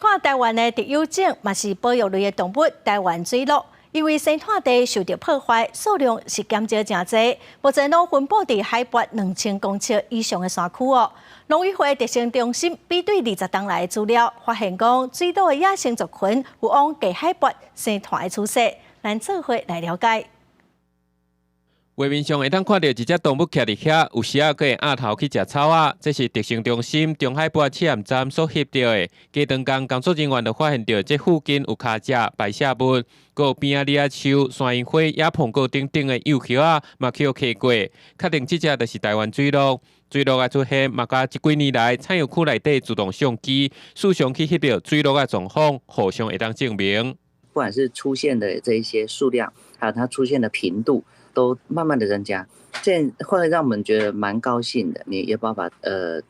看臺灣的特有種，嘛是保育類的動物——臺灣水鹿，因為生態地受著破壞，數量是減少誠濟，目前攏分布佇海拔2000公尺以上的山區哦。農委會特生中心比對20冬來的資料，發現講水鹿的野生族群有往低海拔生態的趨勢，咱做伙來了解。畫面上會當看著一隻動物徛佇遐，有時仔閣會仰頭去食草仔。這是特生中心中海拔試驗站所翕著的。過長工工作人員就發現著這附近有跤跡、排泄物，閣有邊仔李仔樹、山櫻花、野膨果等等的幼葉仔，嘛去予剾過，確定這隻就是臺灣水鹿。水鹿的出現，嘛佮這幾年來採用區內底自動相機，時常去翕著水鹿的狀況，互相會當證明。不管是出現的這一些數量，還有它出現的頻度，都慢慢的增加，這會讓我們覺得蠻高興的。你野保法，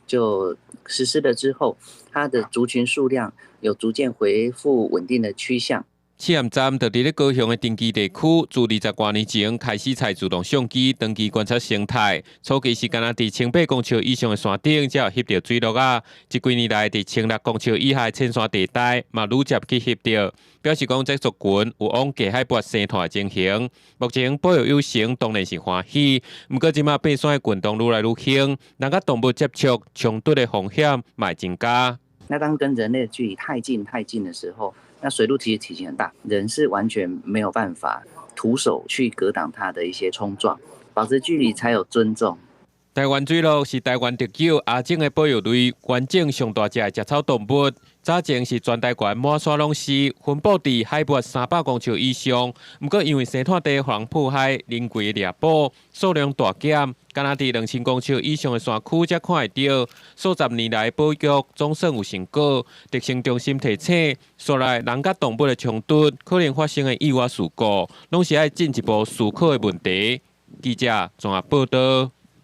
就實施了之後，它的族群數量有逐漸恢復穩定的趨向。試驗站就佇咧高雄的登基地區，自20多年前開始採自動相機長期觀察生態。初期是干焦佇1800公尺以上的山頂才有翕著水鹿仔，這幾年來佇1600公尺以下的淺山地帶嘛愈捷去翕著，表示講這族群有往低海拔生態的情形。目前保育有成當然是歡喜，毋過這馬爬山的運動愈來愈興，人佮動物接觸衝突的風險嘛會增加。那當跟人類的距離太近太近的時候，那水鹿其實體型很大，人是完全沒有辦法徒手去格擋它的一些衝撞，保持距離才有尊重。臺灣水鹿是臺灣特有亞種的保育類，完整上大隻的食草動物。早前是全臺灣滿山攏是，分布佇海拔300公尺以上。毋過因為生態地予人破壞，人為獵捕，數量大減，干焦佇2000公尺以上的山區才看會著。數十年來保育總算有成果。特生中心提醒，紲來人佮動物的衝突可能發生的意外事故，攏是愛進一步思考的問題。記者綜合報導。